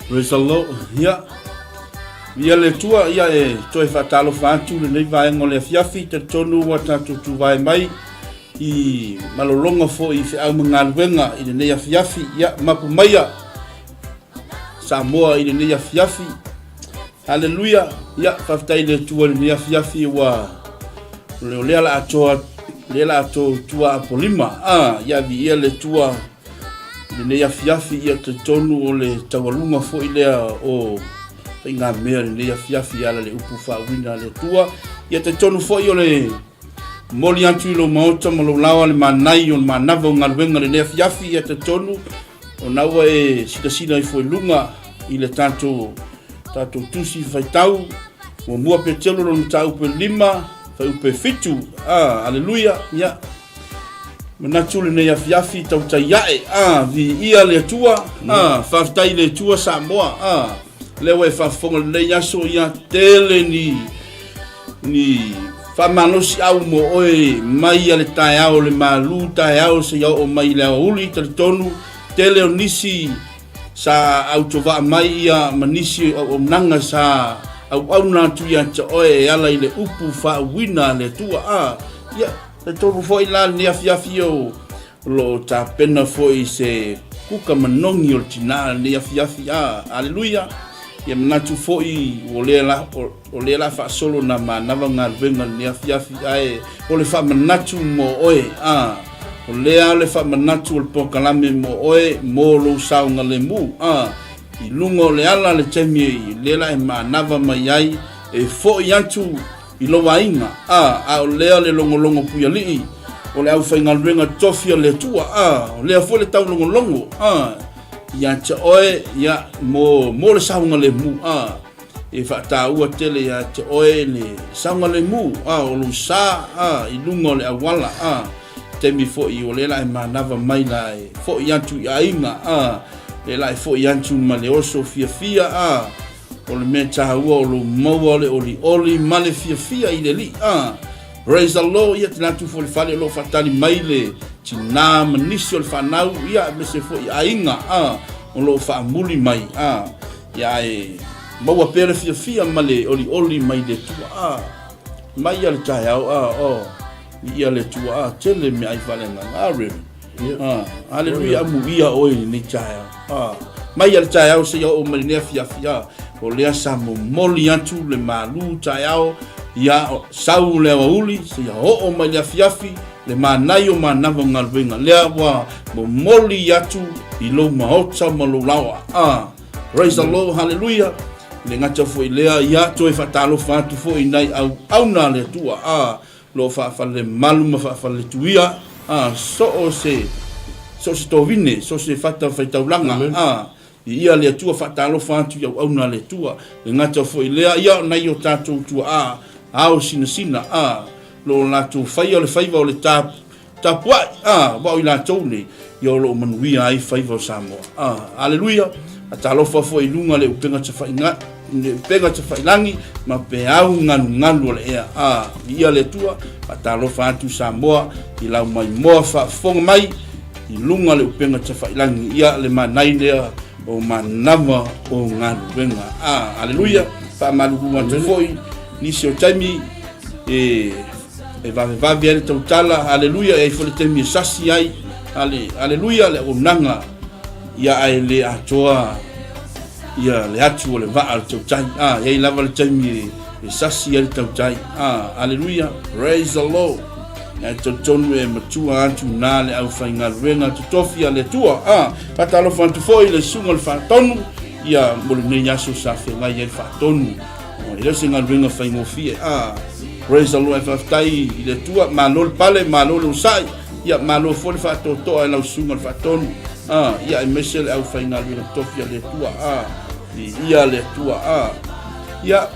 Praise the Lord. Ia. Ia le Atua, ia e toe faatalofa atu lenei vaega o le afiafi, talitonu ua tatou tuvae mai i malologa foi i feau ma galuega i lenei afiafi. Ia, mapu maia Samoa i lenei afiafi. Haleluia. Ia, faafetai i le Atua i lenei afiafi ua o lea la atoa lea la atoa tua apolima. Ah, ia viia le Atua i lenei afiafi ia talitonu o le taualuga foi lea o faigamea i lenei afiafi ala le upu faauina a le Atua. Ia talitonu foi o le momoli atu i lou maota ma lou laoa le manai o le manava o galuega i lenei afiafi. Ia talitonu ona ua e silasila ifo i luga i le tatou tatou tusi faitau muamua Petelo lona mataupu e 5 fuaiupu e 7. Ah, aleluia. Ia manatu lenei afiafi tautai ae. Ah, viia le Atua. Ah, faafetai i le Atua Samoa. Ah, lea ua e faafofoga lenei aso, ia tele ni ni faamalosiau mo oe mai a le taeao le malu taeao seia oo mai i le aoauli. Talitonu tele o nisi sa autovaa mai ia ma nisi o auaunaga sa auauna atu ia te oe e ala i le upu faauuina a le Atua. A ia talitonu foi la lenei afiafi o lo o tapena foi se kuka manogi o le tinā lenei afiafi. A aleluia. Ia manatu foi o lea la o lea la faasolo na manava galuega lenei afiafi, ae o le faamanatu mo oe. A o lea le faamanatu o le polokalame mo oe mo lou saogalemu. A i luga o le ala le taimi lea la e manava mai ai e foi atu i lou aiga. A a o lea le logologo puialii o le aufaigaluega tofi a le Atua. A o lea foi le taulogologo a ia te oe ia mo mo le saogalemu. A e faataua tele ia te oe le saogalemu a o lou sa a i luga o le auala. A taimi foi o lea la e manava mai la e foi atu i aiga. A lea la e foi atu ma le oso fiafia. A o le mea taua o lou maua o le olioli ma le fiafia i le Alii. A praise the Lord. Ia tena atu foi le fale o lo o faatali mai le tinā ma nisi o le whanau, ia aemaise foi aiga a o lo o faamuli mai. A ia e maua pea le fiafia ma le olioli mai le Atua. A mai ia le taeao a o ia le Atua a tele me ai faaleagaga. A really. Ah, aleluia, amuia oe i lenei taeao. Ah, mai a le taeao seia oo mai lenei afiafi. Ah, o lea sa momoli atu le malu taeao, ia sau le aoauli seia oo mai le afiafi le manai o manava o galuega. Lea ua momoli atu i lou maota ma lou laoa. Ah, praise the Lord, hallelujah. Le gata foi lea, ia toe faatalofa atu foi i nai auauna a le Atua. Ah, lo faafalelemalu ma faafaleletuia a so o se so o se tovine, so o se fata faitaulaga a i ia le Atua faatalofa atu i auauna a le Atua. Le gata foi lea, ia o nai o tatou tuaa ao sinasina a lo latou faia o le faiva o le ta Tapuai, a, ua o i latou nei, ia o lo o manuia ai faiva o Samoa. A, aleluia, a talofa foi i luga le upega tafaiga, le upega tafailangi ma peau galugalu o le ea. A, viia le Atua, faatalofa atu Samoa i lau maimoa faafofoga mai i luga le upega tafailangi, ia le manai lea o manava o galuega. A, aleluia, faamalulu atu foi nisi o taimi e E vavevave ai le tautala, aleluia, e ai foi le taimi e sasi ai, ale, aleluia, le auaunaga, ia ae le atoa ia le atu o le vaa o le tautai. Ah, e ai lava le taimi e, e sasi ai le tautai. Ah, aleluia, praise the Lord. Ae talitonu e matua atu nā le aufaigaluega totofi a le Atua. Ah, faatalofa atu foi le susuga o le faatonu, ia mo lenei aso sa feagai ai le faatonu. E le o se galuega faigofie. Ah, praise the Lord, faafetai i le Atua, malo le pale, malo le onosai, ia malo foi le faatoatoa e lau susuga le faatonu. Ah, ia aemaise le aufaigaluega tofi a le Atua. Ah, viia le Atua. Ah, ia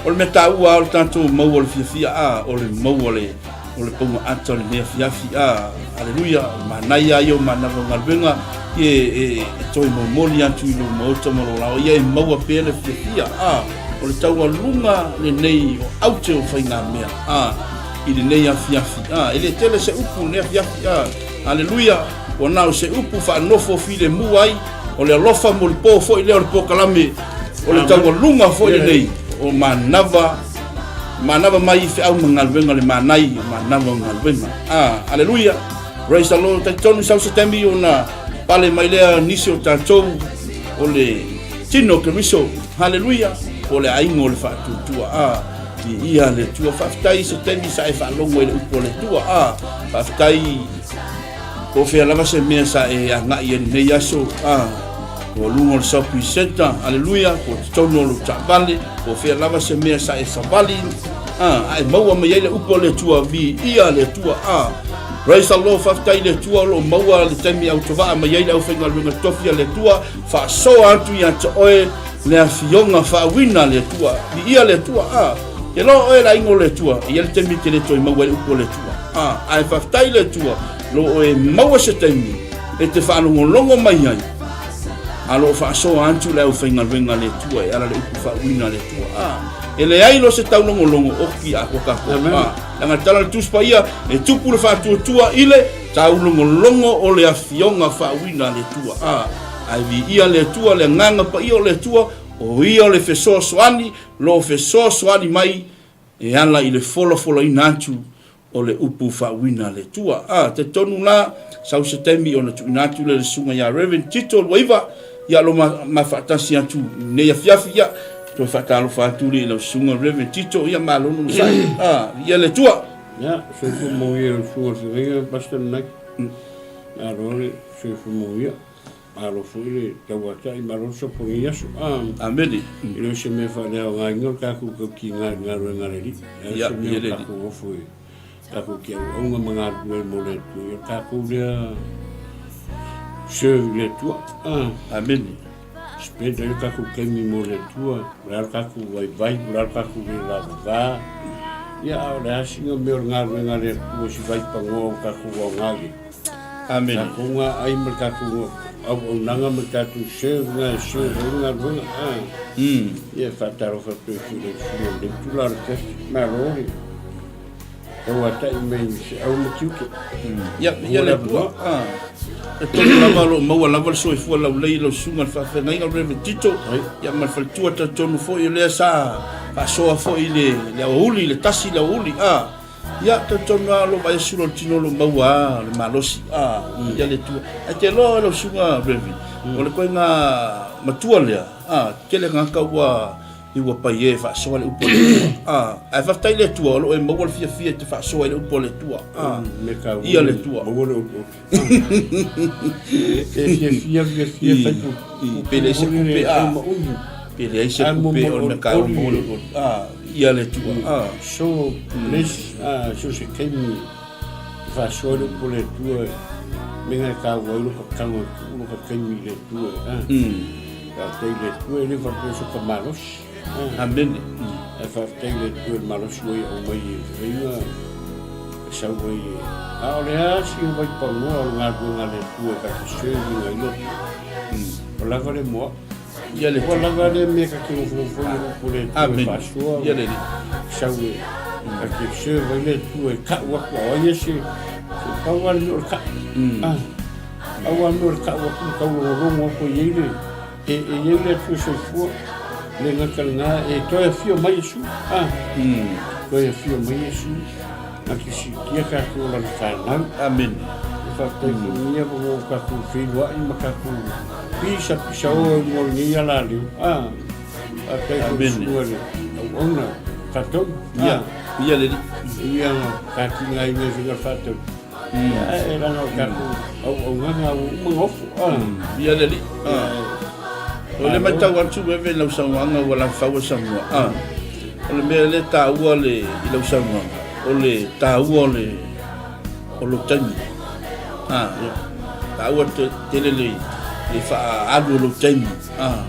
o le mea taua o le tatou maua o le fiafia, ah, o le maua o le o le pauga ata o lenei afiafi. A, aleluia, o le manaia ia o manava o galuega e, e, e toe momoli atu i lou maota ma lou laoa, ia e maua pea le fiafia. A, o le taualuga lenei o aute o faigamea a i lenei afiafi. A, e le tele se upu lenei afiafi. A, aleluia, ua na o se upu faanofo filemu ai O le alofa molipo foi lea o le polokalame o le taualuga foi lenei o manava manava mai i feau ma galuega le manai o manava o galuega. Ah, aleluia. Praise the Lord. Talitonu sau se taimi ona pale mai lea nisi o tatou o le tino o Keriso. Haleluia. Po o le aiga o le faatuatua. Ah, viia le Atua. Faafetai i se taimi sa e faalogo i le upu a le Atua. Ah, faafetai po o fea lava se mea sa e agai ai lenei aso. Ah, po o luga o le South Center. Haleluia. Po o totonu o lou taavale. Po o fea lava se mea sa e savali. Ah, a e maua mai ai le upu a le Atua. Viia le Atua. Ah, Praise the Lord, faafetai i le Atua o lo o maua le taimi autovaa mai ai le aufaigaluega tofi a le Atua, faasoa atu ia te oe le afioga faauina a le Atua. Viia le Atua, a. Ke loa oe le aiga o le Atua, e i ai le taimi e te le toe maua ai le upu a le Atua. A, ae faafetai i le Atua, lo o e maua se taimi e te faalogologo mai ai, a lo o faasoa atu le aufaigaluega a le Atua e ala le upu faauina a le Atua. A, e leai loa se taulogologo, oki a ko kākou. A, leaga le tala a le Tusi Paia, e tupu le faatuatua i le taulogologo o le afioga faauina a le Atua. A, ae viia le Atua, le Agaga Paia o le Atua, o Ia o le fesoasoani, lo o fesoasoani mai e ala i le folafolaina atu o le upu faauina a le Atua. A, talitonu la, sau se taimi ona tuuina atu lea i le susuga ia Rev. Tito Luaiva, ia lo ma, ma faatasi atu i lenei afiafi, ia, toe faatalofa atu le i lau susuga Rev. Tito, ia malo no sai. A, ia le Atua. Ia, soifua manuia i lau susuga i le feagaiga, Pastor Mike. Malo le soifua manuia. Malo foi le tauatai, malo le sopo i lenei aso. Amene. E le o se mea faaleaogaina le tatou tautiga i le galuega a le Alii. E o se mea o tatou ofo e tatou te auauna ma galulue mo le Atua. Ia o le tatou lea serve i le Atua. Amene. Spend ai le tatou taimi mo le Atua, o le a le tatou vaivai, o le a le tatou le lavava. Ia, a o le a sina mea o le galuega a le Atua si vaipanoa o tatou aoga i ai. Amene. Tatou ga ai ma le tatou auaunaga ma le tatou serve ga e serve ai le galuega. Ah. Ia e faatalofa atu ai foi i le susuga o lenei itula o le afiafi. Malo le tauatai mai i feau ma tiute. Ia, ia le Atua. Ah. E tonu lava o lo o maua lava le soifua laulelei i lau susuga i le faafeagaiga o Reverend Tito. Ia ma le faletua talitonu foi o lea sa faasoa foi i le le aoauli, le tasi i le aoauli. Ah. Ia, talitonu lava o lo o vaai sula o le tino o lo o maua lava le malosi, a, ia le Atua. Ae te iloa lau susuga Revi, o le koiga matua lea, a, tele tagata ua i ua pai e faasoa le upu a le Atua, a, ae faafetai i le Atua o lo o e maua le fiafia e te faasoa i le upu a le Atua, a, ia le Atua. Maua le upu. E fiafia, fiafia, fai pu. Pe leai se kupe, a, pe leai se kupe o le mea kaua maua le upu, a, ia le Atua, a. So bless, a, so se taimi e faasoa le upu a le Atua, me ngai kaua ai lo ka tago e tuu lo ka taimi i le Atua, a. Faafetai i le Atua, e le faapea so ka malosi, a. Amene. Ae faafetai i le Atua i le malosi ua ia aumai e faiga e sau ai e. A o le a sina vaipanoa o le galuega a le Atua e ka te serving ai le Atua. Ua lava le moa. Ia le Ua lava le mea ka te nofonofo ai upu le Atua e faasoa. Ia le Alii. Sau e ka te serve ai le Atua e ka'u atu a o ai e se se pau lava le mea o le ka'u. Ah, pau lava le mea o le ka'u atu ma taulogologo atu e i ai le e e i ai le Atua soifua. Le gata lena e toe afio mai Iesu. Ah, toe afio mai Iesu. Na te siitia tatou o lana fanau. Amene. E faafetai foi ia mo tatou feiloai ma tatou pisa pisa o i luga o lenei alaleo. Ah, faafetai foi i le susuga i le auauna tatou. Ia, ia le Alii. Ia taatigaina i faiga faatau. Ia, e leaga o tatou auaunaga ua uma ona ofo. Ah. Ia le Alii. Ah. O le matau atu veve i lau saunoaga ua lafaua Samoa. Ah. O le mea lea taua le i lau saunoaga, o le taua o le o lou taimi. Ah, taua tele le le faaalu o lou taimi. Ah,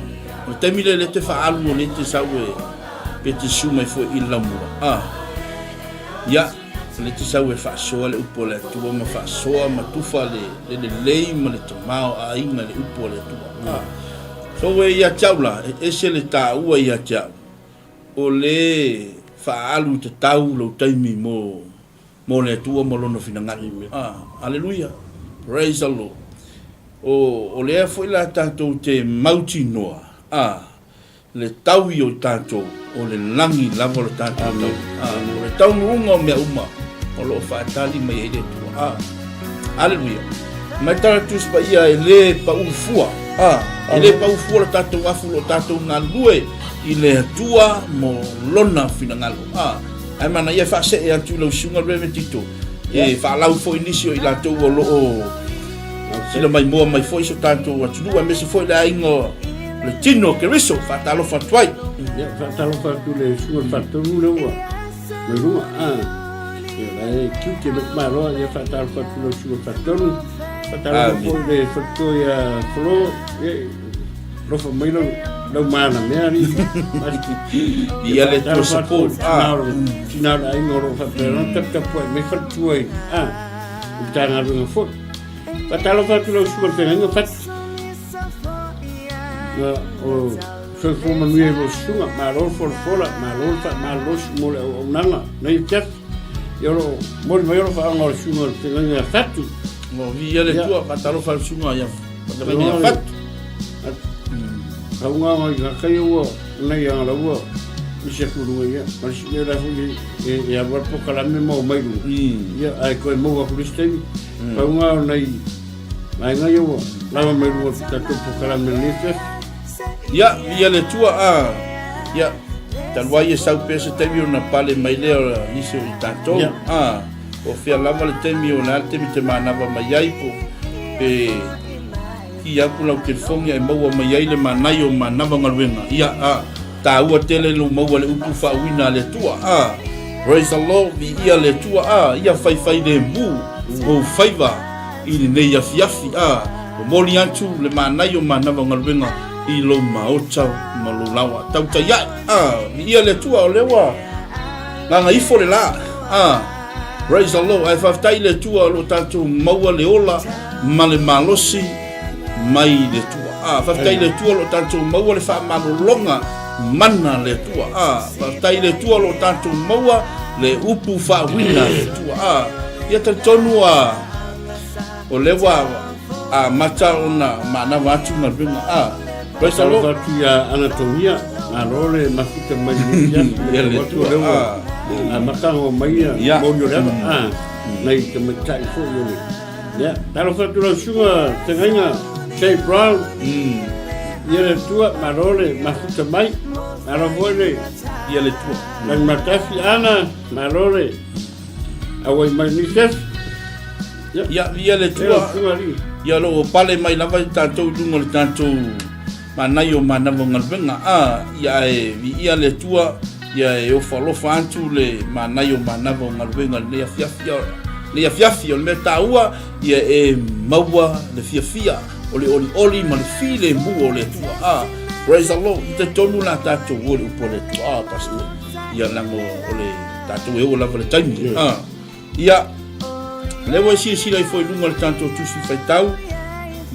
o le taimi lea le te faaalu o le te sau e pe te susu mai foi i le laumua. Ah, ia, o le te sau e faasoa le upu a le Atua ma faasoa ma tufa le le lelei ma le tamaoaiga i le upu a le Atua. Ah, so e ia te au la, e ese le taua ia te au. O le faaalu tatau lou taimi mo mo le Atua ma Lona finagalo. Ah, Aleluia! Praise the Lord! O, o lea foi la tatou te mautinoa, a, le taui o tatou, o le lagi lava o le tatou tau. A, o le taunuuga o mea uma o lo o faatali mai ai le Atua. A, aleluia. Mai tala Tusi Paia e lē paʻu fua, a, e lē paʻu fua le tatou afu o lo o tatou galulue i le Atua mo Lona finagalo. A, ae manaia e faasee atu i lau susuga Rev. Tito, e faalau foi nisi o i latou o lo o sila maimoa mai foi so tatou atunuu, aemaise foi le aiga o le tino o Keriso, faatalofa atu ai. Ia, faatalofa atu le susuga le faatonu lea ua mai luga. Ah, ia, la e tiute le malo, ia faatalofa atu le susuga le faatonu. Faatalofa foi le faletua ia Flo, ia, alofa mai lau lau mana mea ni. Ia le tua support. Ah, tina o le aiga o lo o faapea ona taputapuai mai faletua i, ah, i Matagaluega foi. Faatalofa atu lau susuga i le feagaiga Fatu. Ia, o soifua manuia i lou susuga, malo le folafola, malo le faamalolosi mo le auaunaga nei afiafi. Ia o lo o momoli mai alofaaga o le susuga i le feagaiga ia Fatu. Ua viia le Atua, faatalofa i le susuga ia feagaiga ia Fatu. Kauga i ka kai ua nei anga la ua isi atu luga ia. Ma le isi mea la foi e e alu alu polokalame ma omai luga. Ia ae toe maua atu le isi taimi. Kauga o nai vaega ia ua lava mai luga o le tatou polokalame lenei afiafi. Ia, viia le Atua, a, ia, talu ai e sau pea se taimi ona pale mai lea o nisi o i tatou, a, o fea lava le taimi o le a le taimi te manava mai ai po, pe ki atu lau telefoni ae maua mai ai le manaia o manava galuega, ia, a, taua tele lou maua le upu faauiina a le Atua, a, praise the Lord, viia le Atua, a, ia faifai lemu ou faiva i lenei afiafi, a, momoli atu le manaia o manava galuega i lou maota ma lou laoa. Tautai ae, a, viia le Atua, o lea ua gagaifo le la, a, praise the Lord, ae faafetai i le Atua o lo o tatou maua le ola ma le malosi mai le Atua. A, faafetai i le Atua o lo o tatou maua le faamalologa mana le Atua. A, faafetai i le Atua o lo o tatou maua le upu faauiina a le Atua. A, ia talitonu a, o lea ua amata ona manava atu galuega. A, praise the Lord. Talofa atu ia Anatolia, malo le mafuta mai lenei afiafi. Ia le Matau atu o lea ua Atua. amata ona omai ia Ia. moli o le ava. A, nai tamaitai foi o le Ia, talofa atu lau susuga feagaiga Jay Brown. Ia le Atua, malo le mafuta mai. Malo foi le Ia le Atua. Lagimatafi Ana, malo le auai mai ni afiafi. Ia, ia, ia le Atua. Ia lo o pale mai lava i tatou i luga o le tatou manaia o manava galuega. A, ia e viia le Atua, ia e ofa alofa atu le manaia o manava o galuega lenei afiafi. Lenei afiafi o le mea taua, ia e maua le fiafia o le olioli ma le filemu o le Atua. A, praise the Lord. I talitonu la tatou o le upu a le Atua. A, pastor. Ia leaga o le tatou e oo lava le taimi. A, Ia, lea ua e silasila ifo i luga o le tatou tusi faitau,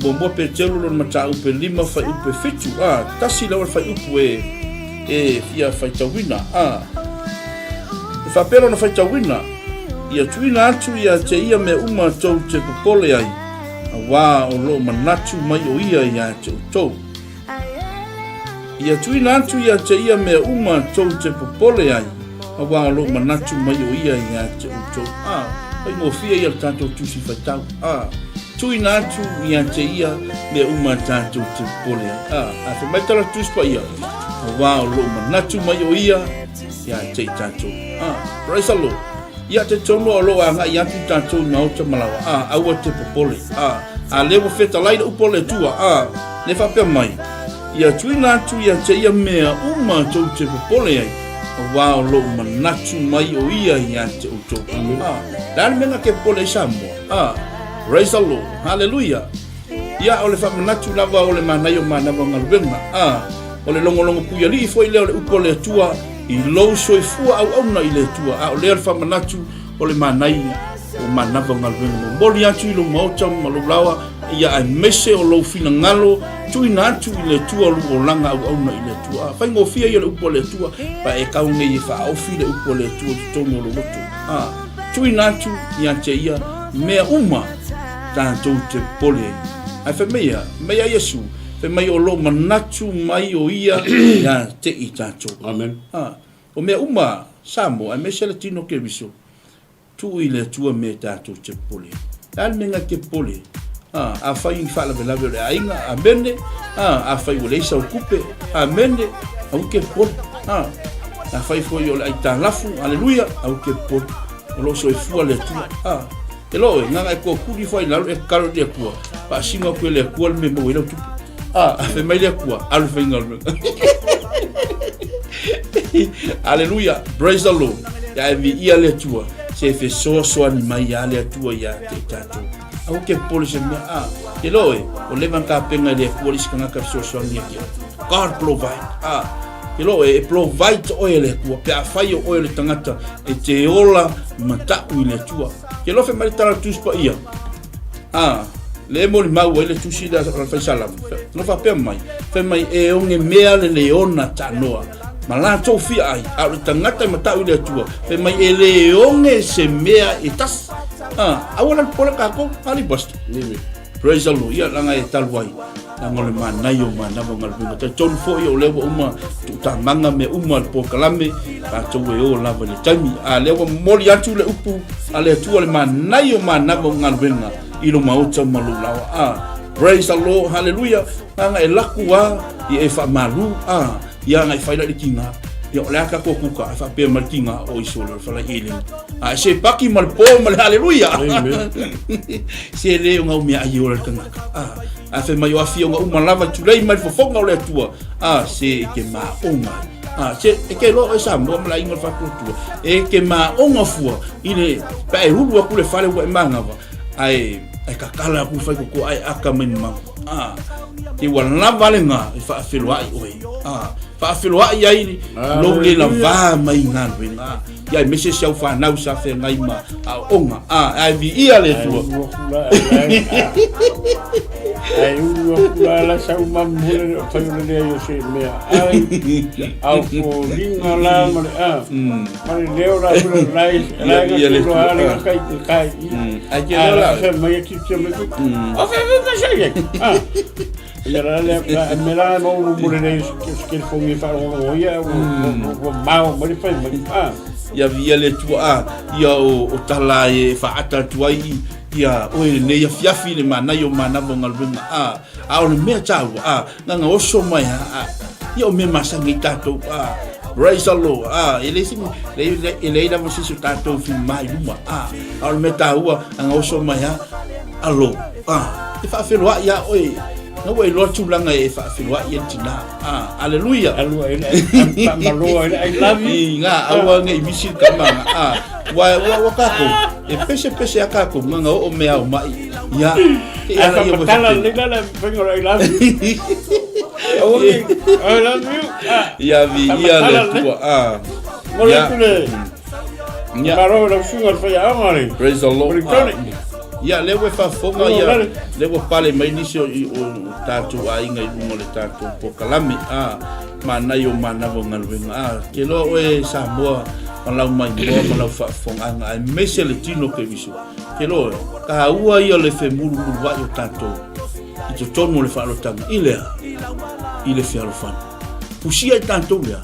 muamua Peteru lona mataupu e 5 fuaiupu e 7, a, tasi lava le fuaiupu e, e fia faitauina, a. E faapea lona faitauina, Ia tuuina atu ia te ia mea uma tou te popole ai, auā o lo o manatu mai o ia ia te outou. Ia tuuina atu ia te ia mea uma tou te popole ai, auā o lo o manatu mai o ia ia te outou. A, faigofie ia le tatou tusi faitau. A, tuuina atu ia te ia mea uma tatou te popole ai. A, a fai mai tala Tusi Paia, auā o lo o manatu mai o ia ia te i tatou. A, praise the Lord. Ia te tonu o lo o agai atu tatou i maota ma laoa. A, aua te popole. A, a lea ua fetalai le upu a le Atua. A, le faapea mai, Ia tuuina atu ia te ia mea uma tou te popole ai, auā o lou manatu mai o ia ia te outou. A, le a le mea na ke popole ai Samoa? A, praise the Lord, hallelujah. Ia, o le faamanatu lava o le manaia o manava galuega. A, o le logologo puialii foi lea o le upu a le Atua i lou soifua auauna i le Atua. A o lea le faamanatu o le manaia o manava galuega. Momoli atu i lou maota ma lou laoa, ia aemaise o lou finagalo tuuina atu i le Atua lou olaga auauna i le Atua. A, faigofie ia le upu a le Atua, pa e kau nei e faaofi le upu a le Atua i totonu o lou loto. A, tuuina atu ia te ia mea uma tatou te popole ai. Ae fai mai ia, mai a Iesu, fai mai o lo o manatu mai o ia ia te i tatou. Amen. A, o mea uma Samoa, aemaise le tino Keriso, Tuu i le Atua mea tatou te popole ai. Le a le mea ngai te popole ai? A, afai ni faalavelave o le aiga, amene. A, afai ua leai sau tupe, amene. Aua te popole. A, afai foi o le aitalafu, aleluia, aua te popole. O lo o soifua le Atua. A, e lo oe, ngana e toatuli ifo ai i lalo e tatalo i le Atua, faasino atu e le Atua le mea e maua ai lau tupe. A, fai mai le Atua, alu e faigaluega. Aleluia, praise the Lord. Ia e viia le Atua, se fesoasoani mai ia le Atua ia te i tatou. Aua ke popole se mea, a, ke loa oe, o leva na tapena e le Atua le isi tagata fesoasoani ia te oe. God provide, a, ke loa oe, e provide oe e le Atua, pe afai o oe o le tagata e te ola mata'u i le Atua. Ke loa fai mai le tala o le Tusi Paia, A, le molimau ai le tusi lea a le Faisalamo, na faapea mai, fai mai e oge mea le leona tanoa, ma latou fia ai, a o le tagata e matau i le Atua, fai mai e le oge se mea e tasi. A, aua la le popole kākou, ali pastor. Praise the Lord. Ia langa e talu ai. Langa o le manaia o manava o galuega. Talitonu foi o lea ua uma tuutamaga mea uma le polokalame, tatou e o lava i le taimi. A lea ua momoli atu le upu a le Atua le manaia o manava o galuega i lo maota ma lou laoa. A, praise the Lord, hallelujah. Langa e laku a, ia e faamalu a, ia anga e fai la i le tiga. Ia o le a tatou kuka e faapea mai le tiga o iso le fala i eleni. A e se paki ma le po ma le hallelujah. Se le o ngau mea ai ola le tagata. A, a fai mai o afioga uma lava i tulei mai le fofoga o le Atua. A, se e ke maonga ai. A, se e ke loa oe Samoa ma le aiga o le Faatuatua. E ke maonga fua i le, pe a e ulu atu le fale ua e manava, ae, ae kakala atu le faitotoa ae aka mai mamao. A, te ua lava le ga e faafeloai oe. A, faafeloai ai lou le lavā mai galuega. Ia aemaise si au fanau sa feagai ma aoaoga. A, ae viia le Atua. Ai ulu aku la la sau mamu le o fai o le lea o se mea. Ai au fo linga la ma le a. Ma le leo la fula lai la Ia le ga Atua. le kai kai. Ai ke la. Ai mai ki te mai. O fe fe ka sai. Ah. Me la le me la mo mo le le ke fo mi fa o ia o mau mo le fai mai. Ah. Ia viia le Atua a ia o tala e faata atu ai ia oe lenei afiafi le manaia o manava o galuega a a o le mea taua a nganga oso mai a a ia o mea masani i tatou a praise the Lord a e le se le e le lava se se tatou fi mai luma a a o le mea taua anga oso mai a alo a e faafeloai ia oe na ua iloa tulaga e faafeloai ai le tina a aleluia Alua ele faamaloa ele I love you. I ngā aua nge i misi le kamanga. A, ua, ua, ua kākou, e pese pese a kākou, nganga o o mea o mai. Ia, te Ai ala ia mo whakatala te le la la whenga I love you. Aua nge I love you. Ah. Ia vi, ia le tua, a. Mo le Ia, atu le. ia. Maro lau suga le whaiaoga le. Praise the Lord. Mo le tone. Ah, ia, lea ua e faafofoga, Ua ia, lale. lea ua pale mai nisi o, i- o tatou aiga i luga o le tatou polokalame. Ah, manaia o manava o galuega. Ah, ke loa oe Samoa ma lau maimoa ma lau faafofogaaga, aemaise le tino Keriso. Ke loa oe, taua ia o le femulumuluai o tatou i totonu o le faaalotaga i le a? I le fealofani. Fusia i tatou lea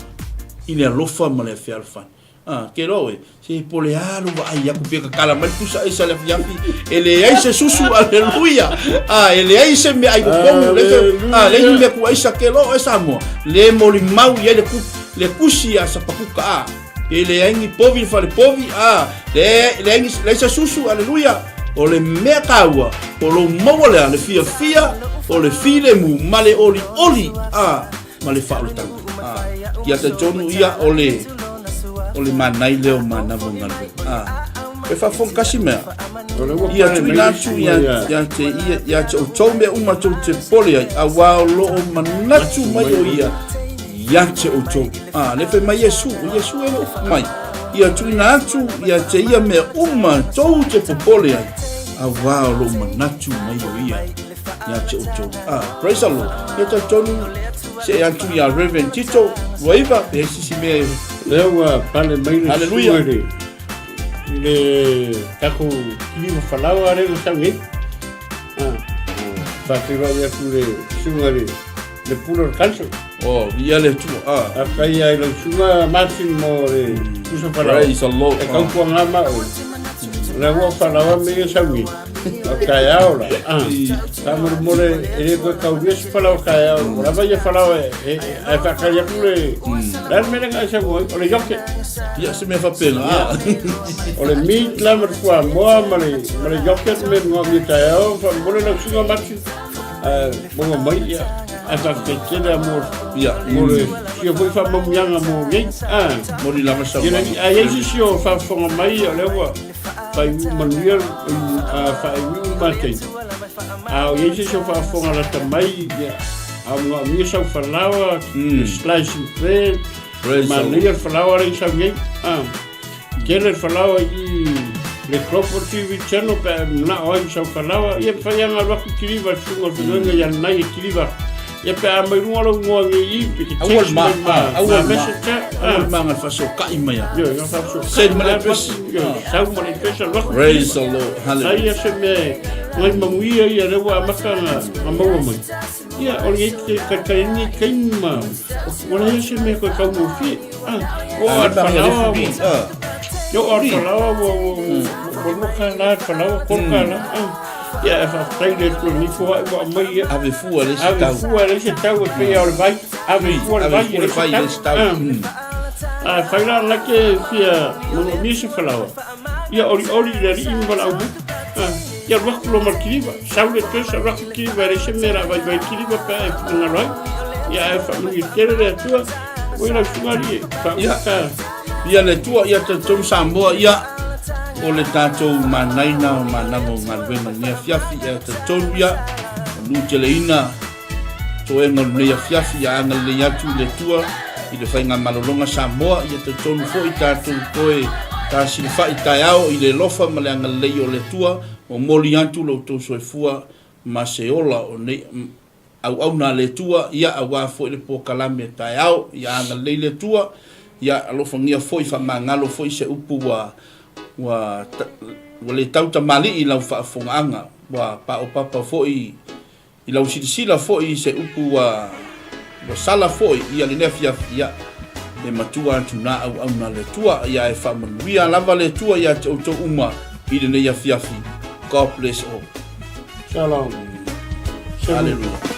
i le alofa ma le fealofani. Ah, ke loa oe, se po le a lou vaai aku pe kakala mai le pusa aisa le afiafi, e leai se susu, aleluia. Ah, e leai se mea ai popogu, le se, ah, leai ni mea ku aisa ke loa oe Samoa, le molimau i ai le ku, le kusi a Sapakuka, ah, e leai ni povi le fale povi, ah, le, leai ni, leai se susu, aleluia. O le mea taua, o lou maua lea, le fiafia, o le filemu, ma le olioli, ah, ma le faaolataga. Ah, ia talitonu ia o le o le manai lea o manava o galuega. Ah, e faafofoga kasi mea. Ia tuuina atu ia ia te ia ia te outou mea uma tou te popole ai, auā o lo o manatu mai o ia ia te outou. Ah, le fai mai Iesu, o Iesu e le upu mai. Ia tuuina atu ia te ia mea uma tou te popole ai, auā o lo o manatu mai o ia ia te outou. Ah, praise the Lord. Ia talitonu se e atu ia Reverend Tito Ruaiva, pe ai sisi mea e... Lea ua pale mai le Hallelujah. sua i le, i le tatou kiliva falaoa lea ua sau nei. Ah. Faafeiloai atu le susuga i le pule o le council. Oh, ia le Atua. Ah. Faafetai lava i lau susuga Martin mo le pusa falaoa. Praise the Lord. E tautuaga ma oe. O la ua falaoa me ia sauni. O taeao la. Ah. Faamolemole e le toe taulia se falaoa taeao. Ua lava ia falaoa e e ae faatali atu le le a le mea lea na e saunoa ai? O le yoke. Ia se mea faapena. Ah. O le meat la ma le fuamoa ma le ma le yoke le mea manaomia taeao. Faamolemole lau susuga Martin. Ae maua mai ia. Ae faafetai tele lava mo Ia. mo le sia foi faamanuiaga mo nei. Ah. Moni lava saunoaga. Ia, a i ai se isi o faafofoga mai o lea ua faaiuiu manuia faaiuiu ma taimi. A o i ai se isi o faafofoga lata mai, ia, a o manaomia sau falaoa, slicing bread, Praise the Lord. manaia le falaoa lea i sau nei. Ah, tele le falaoa i le Global TV Channel pe a e manao ai i sau falaoa, ia mafai lava ona alu atu kiliva i le susuga o le feagaiga ia Nanai e kiliva atu. Ia pe a mai luga lou igoa nei i, pe te Aua le text ma, mai ma, ah, ma aua le ma, message, aua ah. le ma ngal fasokai mai a. Ioe, na fasokai. Send ma le address. Ioe, sau ma le address alu atu Praise kiliva. the Lord. Hallelujah. Ai ia se mea e ngai manuia ia lea ua amata ona ona maua mai. Ia, o lenei te talitali nei taimi ma ua leai se mea toe taugofie. Ah, o Ah, a le le mea falaoa le ua, ah. o a le falaoa ua ua ua $2 le falaoa, $3. Ah. Ia, e faafetai i le Atua i lenei foai ua aumai ia. Ave fua le isi Ave tau. fua e leai se tau e pei lava o le vai. Ave fua le Ave vai fua e le leai se vai e tau. leai se tau. Ah. A fai la na te fia manaomia se falaoa, ia olioli i le alii ma valaau mai. Ah, ia alu atu loa ma le kiliva, sau le address alu atu le kiliva e leai se mea o le a vaivai le kiliva pe a e finagalo ai. Ia ae faamanuia tele le Atua, ua i lau susuga alii e Ia, faamuta. ia le Atua, ia talitonu Samoa, ia o le tatou manaina o managa o galuega i lenei afiafi, ia talitonu ia, o nuteleina toega o lenei afiafi, ia agalelei atu i le Atua i le faigamalologa Samoa, ia talitonu foi tatou toe tasilafai taeao i le alofa ma le agalelei o le Atua, momoli atu lo outou soifua ma se ola o nei auauna a le Atua, ia aua foi le polokalame a taeao, ia agalelei le Atua, ia alofagia foi faamagalo foi se upu ua ua ua le tau tamalii i lau faafofogaaga, ua paopapa foi i lau silasila foi i se upu ua ua sala foi ia lenei afiafi, ia e matua atu na auauna a le Atua, ia e faamanuia lava le Atua ia te outou uma i lenei afiafi. God bless all. Shalom. Hallelujah.